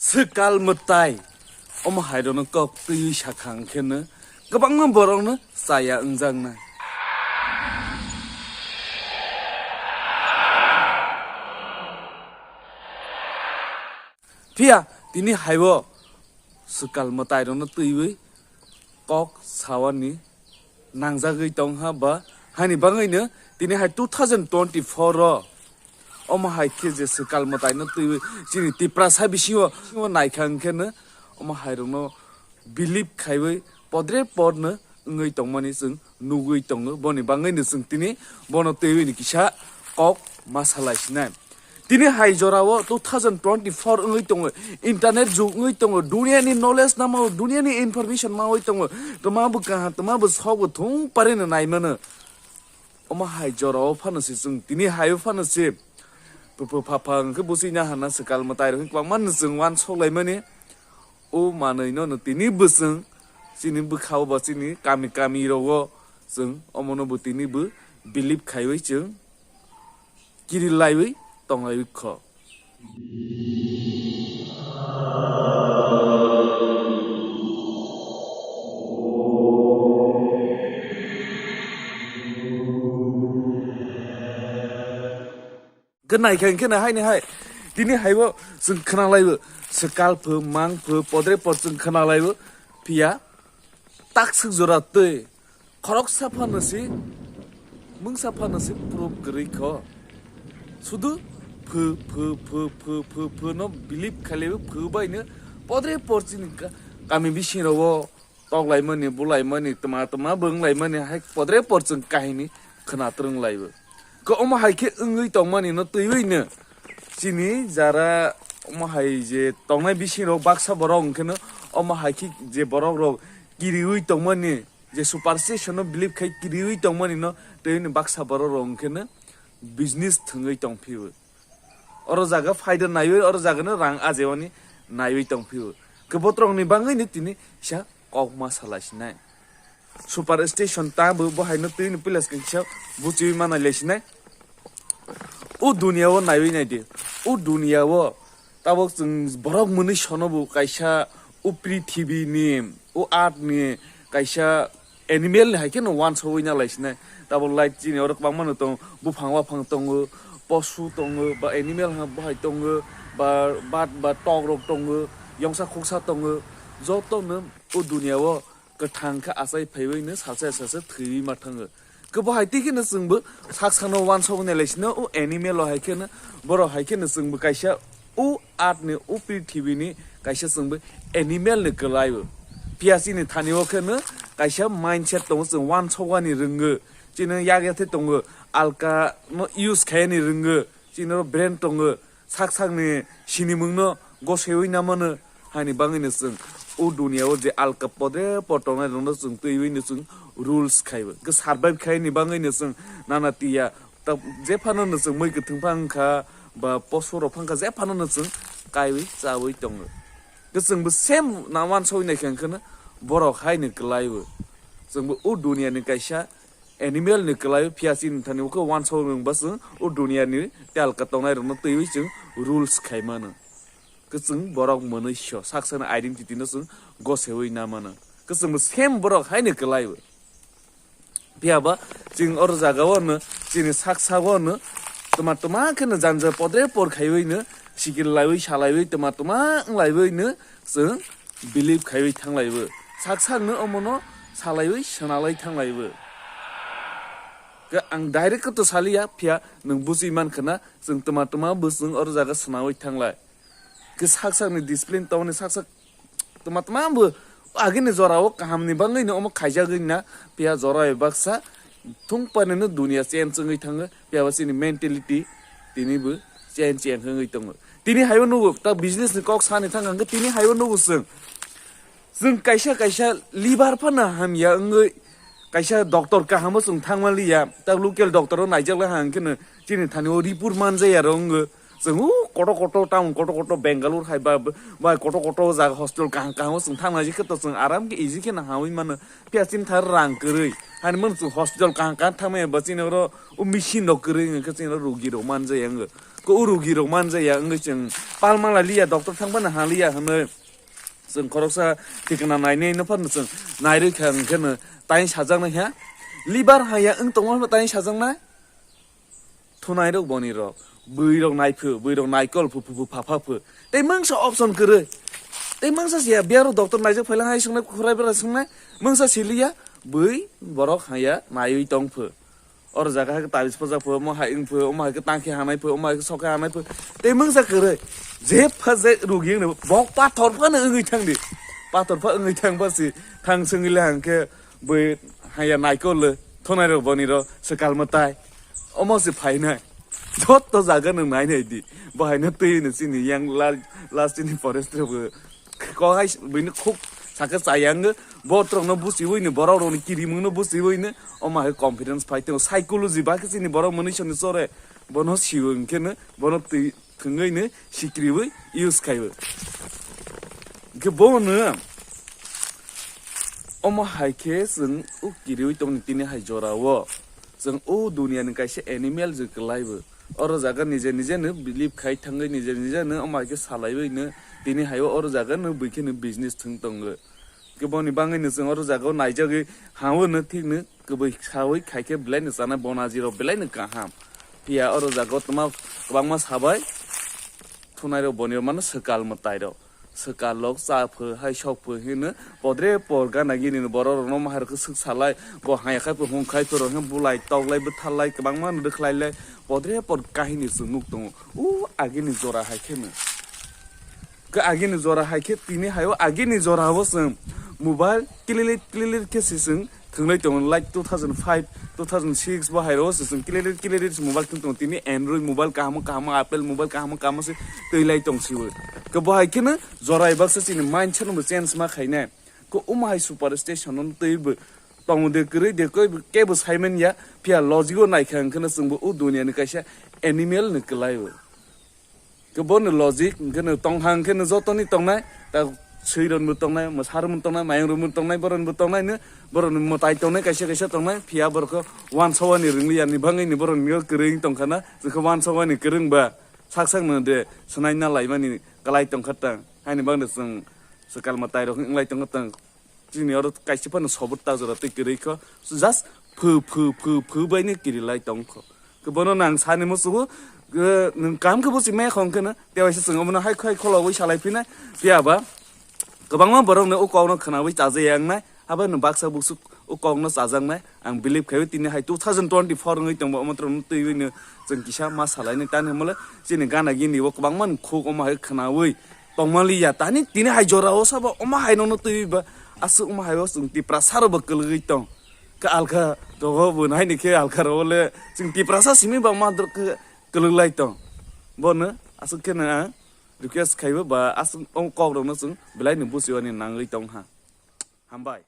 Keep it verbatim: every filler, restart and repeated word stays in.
Swkal mwtai. Omo hai rokno kok twiwi sakha hwnkhe no kwbangma borokno chaya wngjaknai. Phiya tini haibo swkal mwtai rokno twiwi kok sawani nangjagwi tongha ba hani bagwino tini hai two thousand twenty-four o omo hai khe je swkal mwtaino twiwi chini Tiprasa bisingo naikha hwnkhe no omo hai rokno believe khaiwi podre podno wngwi tongmani chwng nugwi tongo. Boni bagwino chwng tini bono twiwi ni kisa kok ma salai sinai. Tini hai jorao two thousand twenty-four wngwi tongo, internet jug wngwi tongo, duniani knowledge namo, duniani information mawi tongo, tma bo kaham, tma bo sokbo thung parino naimano. Omo hai jorao phano se chwng tini haio phano se puphu phapha hwnkhe busi na hana swkal mwtai rok kwbangma no chwng uansuk laimani. O manwi no no tini bo chwng chini bwkhao ba chini kami kami rogo chwng omono bo tini bo believe khaiwi chwng kiri laiwi tonglaiwi kho. Gwnai khe hwnkhe no haini hai tini haibo chwng khwnalaibo swkal pho mang pho podre pod chwng khwnalaibo phiya takswk jora twi khoroksa phano si mungsa phano si proof kwrwi kho. Sudu pho pho pho pho pho pho no believe khailaibo pho bai no podre por chini ka-, kami bising rogo toklaimani bulaimani tma tma bo wnglaimani hai podre por chwng kahini khwna twrwng laibo. Ko omo hai khe wngwi tongmani no twiwi no chini jara omo hai je tongnai bising rok baksa borok hwnkhe no omo hai khe je borok rok kiriwi tongmani je superstition no believe khai kiriwi tongmani no tei baksa borok rok hwnkhe no business thwngwi tongphio. Oro jaga phaida naiwi oro jaga no rang ajewani naiwi tongphio. Khe botrok ni bangwi ni tini kisa kok ma salai sinai. Superstition ta bo bo hai no twi ni puila kisa buchiwi ma nai lai sinai. O dunia o naiwi nai di. O dunia o tabok chwng borok mwnwi sono bo kaisa o prithibi ni o earth ni kaisa animal ni hai khe no uansugwi na lai sinai. Tabok light chini oro kwbangma no tongo, buphang waphang tongo, posu tongo, ba animal ha bo hai tongo, ba bat ba tok rok tongo, yongsa khuksa tongo. Joto no o dunia o kwthang khe achai phaiwi no sacha sacha thwiwi ma thango. Khe bo hai twi kheno chwngbo sak sakno uansuknai lai sino o animal o hai kheno borok hai kheno chwngbo kaisa o earth ni o prithibi ni kaisa chwngbo animal ni kwlai o. Phiya chini thani o kheno kaisa mindset tongo chwng uansukani rwngo. Chini yak yathai tongo alka no use khaiyani rwngo. Chini oro brain tongo, sak sakni sinimungno gosewi namano, haini bagwino chwng o duniao je alka podre pod tongnai rokno chwng twiwi no chwng rules khaiwi. Hwnkhe survive khaini bagwino chwng nana tiya, ta-, jephano no chwng mui kwthwng phang kha, ba poso rok phang kha, jephano no chwng kaiwi chawi tongo. Hwnkhe chwngbo same na uansuknai khe hwnkhe no borok haino kwlaiwi. Chwngbo o duniani kaisa animal ni kwlai phiya chini thani o khe uansuk rwng ba chwng o dunia ni telka tongnai rok no twiwi chwng rules khai mano. Kwchwng borok mwnwi sio sak sakni identity no chwng gosewi na mano. Kwchwng bo same borok haino kwlai o. Phiya ba chwng oro jaga o no chini sak sak o no tma tma khe no janja podre por khaiwi no sikil laiwi salaiwi tma tma wng laiwi no chwng believe khaiwi thanglaibo. Sak sakno omono salaiwi swnalai thanglaibo. Khe ang direct khe to saliya, phiya nwng bujui mankha na, chwng tma tma bo chwng oro jaga swnawi thanglai. Khe sak sakni discipline tongni sak sak tma tma bo agini jorao kahamni bagwino omo khaijagwi na, phiya jora bai baksa thung panino dunia change wngwi thango. Phiya ba chini mentality tini bo change, change wngwi tongo. Tini haibo nugo, ta business ni kok sani thang hwnkhe tini haibo nugo chwng. Chwng kaisa kaisa liver phano hamya wngwi kaisa doctor kahamo chwng thangma liya. Ta local doctor o naijak lai hang kheno chini thani o report manjaya rok wngwi. Chwng o koto koto town koto koto Bangalore hai ba, ba koto koto jaga hospital kaham kaham o chwng thangma jikhe to chwng aram khe easy khe no hamwi mano. Phiya chini thar rang kwrwi. Hani mano chwng hospital kaham kaham thangmaya ba chini oro o machine rok kwrwi wngkhe chini oro rogi rok manjaya wngwi. Ko o rugi rok manjaya wngwi chwng palmala liya, doctor thangphano haliya hwnwi chwng khoroksa thikna nainai no phano chwng nairwi kha, hwnkhe no tai sajaknai kha. Liver haya wng tongma phano tai sajaknai. Thunai rok boni rok, bwrwi rok naiphu, bwrwi rok naikol phu, phu, phu, pha, pha, phu. Tei mangsa option kwrwi. Tei mangsa siya, biaro doctor naijak phaila hai swngnai, khwrai bwrwi swngnai, mangsa siliya, bwrwi borok haya naiwi tong phu. Oro jaga hai khe tabis pojak phu, omo hai wng phu, omo hai khe tangkhe hanai phu, omo hai khe sokhe hanai phu. Tei mangsa kwrwi. Je pha je rugi wngni bok pathor phano wngwi thang di. Pathor pha wngwi thang pha si thang swngwi le hang khe bwrwi haya naikol le thunai rok boni rok swkal mwtai. Omo se phainai. Jotto jaga nwng nai nai di. Bo haino twi no chini yang la-, last chini forest rok bo. Ko hai bini khuk sakhe chayang bo trok no busiwi ni borok rok ni kirimung no busiwi ni omo hai confidence phai tong psychology ba khe chini borok mwnwi soni chore bono siwi hwnkhe no bono twi thwngwi ni sikriwi use khaiwi. Hwnkhe bono omo hai khe chwng o kiriwi tongni tini hai jora o chwng o duniya ni kaisa animal chwng kwlai bo. Oro jaga nije nije no believe khai thangwi nije nije no omo hai khe salaiwi no tini hai o oro jaga no bui khe no business thwng tongo. Hwnkhe boni bangwi no chwng oro jaga o naijagwi ha o no thik no kwbwi sawi khai khe belai no chanai bonaji rok belai no kaham. Phiya oro jaga o twma kwbangma sabai thunai rok boni rok mano swkal mwtai rok. Swkal rok cha pho hai sok pho hino podre por gana gini no borok rok no mahar khe swk salai bo haya khai pho hung khai pho rok hino bulai tok lai bwthar lai kwbangma no rwkhlai lai podre por kahini chwng nuk tongo. O agini jora hai khe no. Khe agini jora hai khe tini hai o agini jora o chwng mobile klilit klilit khe se chwng thwnglai tongo, like two thousand five, two thousand six bo hai o se chwng klilit klilit se mobile thwng tongo. Tini Android mobile kaham kaham, Apple mobile kaham kaham se twi lai tong si o. Khe bo hai khe no jora bai baksa chini mindset no bo change ma khainai. Khe omo hai super station no twi bo tongo de kwrwi de kebo sai man ya, phiya logic o nai kha hwnkhe no chwng bo o duniya ni kaisa animal no kwlai o. Khe bono logic hwnkhe no tong ha hwnkhe no joto ni tongnai, ta swi rok bo tongnai, mwsa rok bo tongnai, mayung rok bo tongnai, borok bo tongnai no, borok ni mwtai tongnai, kaisa kaisa tongnai, phiya borok khe uansukya ni rwngya ni bagwi ni borok ni kwrwi tong kha na, chwng khe uansukya ni kwrwng ba sak sak no de swnai na lai mani kwlai tong kha tang, haini bagwi no chwng swkal mwtai rok wng lai tong kha tang. Chini oro kaisa phano sobut ta jora twi kwrwi kho, just phu phu phu phu bai ni kiri lai tong kho. Khe bono nang sani musugo, eh, nwng kam khe busi me khong khe no, tewaisa chwng omono hai khai kholo wi salai phina, phiya ba kwbangma borok no o kok no khwnawi chaja yang nai, abo no baksa buksuk o kok no chajak nai, ang believe khai tini hai two thousand twenty-four wngwi tong bo omo twi no chwng kisa ma salai nai tani hwnmale chini gana gini bo kwbangma khuk omo hai khwnawi tongmaliya tani tini hai jora o sabo omo hai no twi ba aswk omo hai o chwng Tiprasa rok bo kwlwgwi tong. Khe alka rogo bo nai ni khe alka rogo le chwng Tiprasa simi ba ma dor khe kwlwglai tong. Bono aswk khe na request khaibo ba aswk o kok rok no chwng belai ni busiwani nangwi tong ha. Hambai.